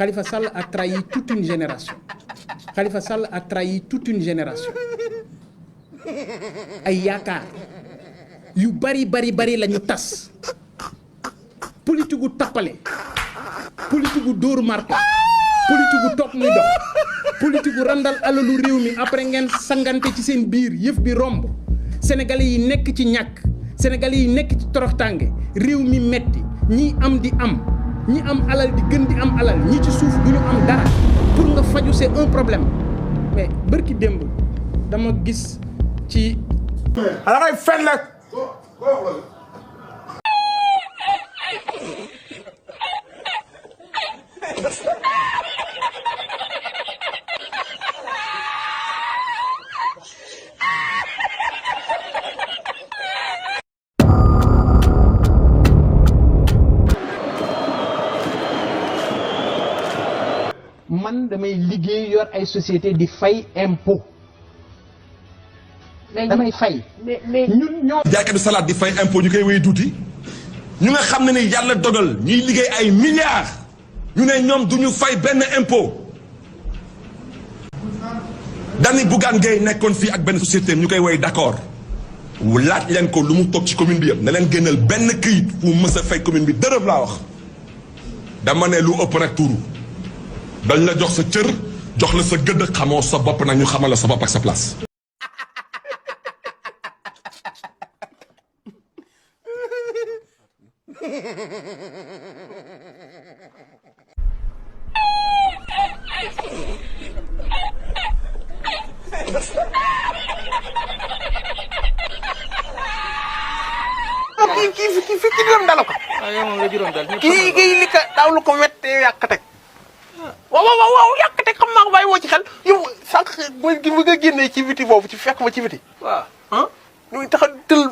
Khalifa Sall a trahi toute une génération. Khalifa Sall a trahi toute une génération. ay yaakaar yu bari lañu tas politique gu tappale politique gu dóor marto politique gu topp muy dox politique gu randal alalu réew mi après ngeen sangante ci seen biir yëf bi romb sénégalais yi nekk ci ñàkk sénégalais yi nekk ci toroxtànge réew mi metti ñi am di am ñi am alal di gën di am alal ñi ci suuf duñu am dara pour nga faju c'est un problème mais bërki démb dama gis ci ala ngay fen la man damay liggéey yor ay société di fay impôt damay fay mais ñun ñoo jaaykatu salade di fay impôt ñu koy wéy tuuti ñu nga xam ne ni yàlla dogal ñuy liggéey ay milliards ñu ne ñoom duñu fay benn impôt dani Bougane Gueye nekkoon fii ak benn société ñu koy woy d'accord laaj leen ko lu mu toog ci commune bi yëpp na leen génnal benn këyit pour mës a fay commune bi dërëb laa wax dama ne lu ëpp rek tuuru dañ la jox sa cër jox la sa gëdd xamoo sa bopp nag ñu xamal la sa bopp ak sa place. kii fi juróom dala ko. yow moom la juróom dal. kii li ka daaw lu ko méttee yàq teg. waaw yàq teg xam naa ko bàyyi woo ci xel yow sànq bu nga génnee ci biti boobu ci fekk ma ci biti. waaw. ñu tax a tël